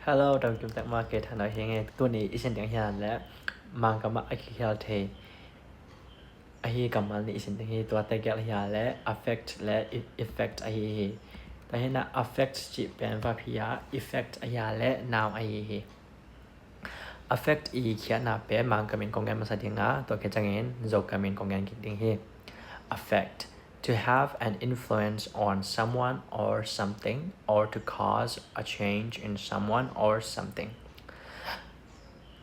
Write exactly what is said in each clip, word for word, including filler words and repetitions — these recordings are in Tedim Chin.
Hello, dam kim tek ma, kei Than Nau hi ing e. Tuni i sin ding hi a le Mangkam ah a kikhel thei ahi kammal nih i sin ding hi. Tuate gelh hi a le affect le e-, effect ahi hi. Tua hi a, affect cih pen verb hi a, effect ahi a le noun ahi hi. Affect i khiatna pen Mangkam in kong gen masa ding a, tua khit ciangin Zokam in kong gen kik ding hi. Affect, to have an influence on someone or something, or to cause a change in someone or something.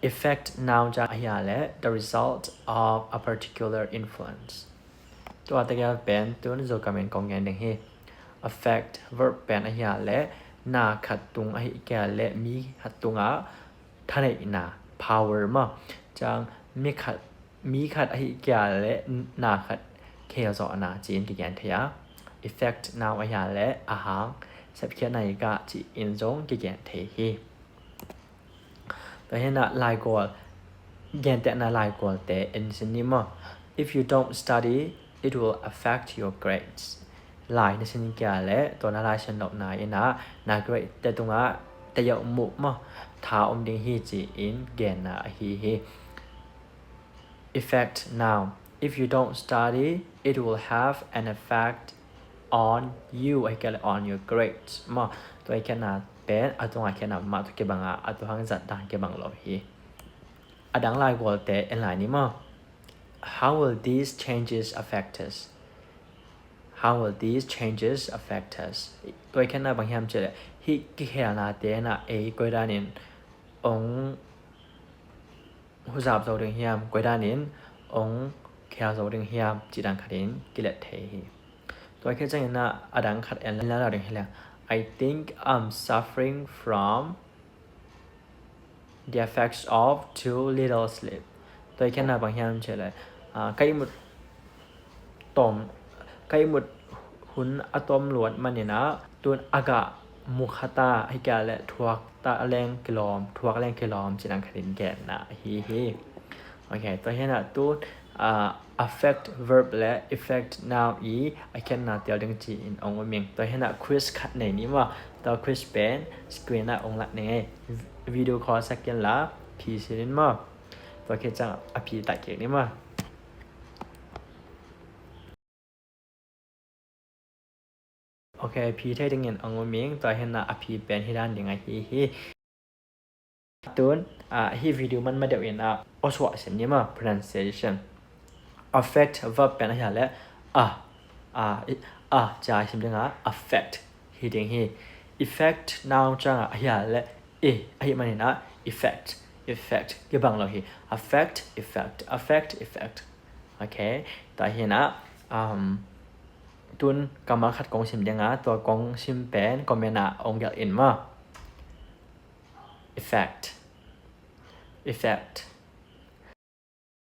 Effect noun ciang ahi a le the result of a particular influence. Tuate gelh pen tun Zokam in kong gen ding hi. Affect verb pen ahi a le na khat tung ahi kei a le mi khat tungah thaneihna, power maw. Ciang mi khat, mi khat ahi kei a le na khat khel zawhna ci-in kigen thei a, effect noun ahi a le a hang sepkhiatna hi kei cih in zong kigen thei hi. Tua hi a, laigual, gentehna laigualte en sin ni maw. If you don't study, it will affect your grades. Lai na sin kei a le tua na lai sin lohna in a, na grade te tungah tayau muk maw, tha om ding hi ci-in genna ahi hi. Effect noun, if you don't study, it will have an effect on you, ahi kei a le on your grades maw. Tua i khiatna pen a tunga khiatna mah tawh kibang a, a tua hang zat dan kibang lo hi. A dang laigualte en lai ni maw. How will these changes affect us? How will these changes affect us? Tua i khiatna bang hiam cih le hih kikhelnate in a ei koi danin ong huzap zo ding hiam, koi danin ong khel zo ding hiam, cih dan khatin kilet thei hi. Tua khit ciangin a, a dang khat en lai lo ding hi leng, I think I'm suffering from the effects of too little sleep. Tua i khiatna bang hiam cih le, ah, ka ihmut tom, ka ihmut hun a tom luat manin a, tun a gah mu kha ta, ahi kei a le thuak ta leng kilawm, thuak leng kilawm cih dan khatin genna ahi hi. Ok, tua hi a, tun, ah, affect verb le effect noun i a khiatna tel ding ci-in ong um ing. Tua hi a, quiz khat nei ni maw. Tua quiz pen screen ah ong lak ning e. Video call sak in la, phi sin in maw. Tua khit ciang a phi tak kik ni maw. Ok, phi thei dingin ong um ing. Tua hi a, a phi pen hi dan ding ahi hi. Tun, ah, hih video man ma deuh in a, aw suah sim ni maw, pronunciation. Affect verb pen ahi a le a, a, i, a, ca sim ding a, affect hi ding hi. Effect noun ciang a, ahi a le e, ahi manin a, effect, effect kibang lo hi. Affect, effect, affect, effect. Ok, tua hi a, um, tun kammal khat kong sim ding a, tua kong sim pen comment ah ong gelh in maw. Effect. Effect.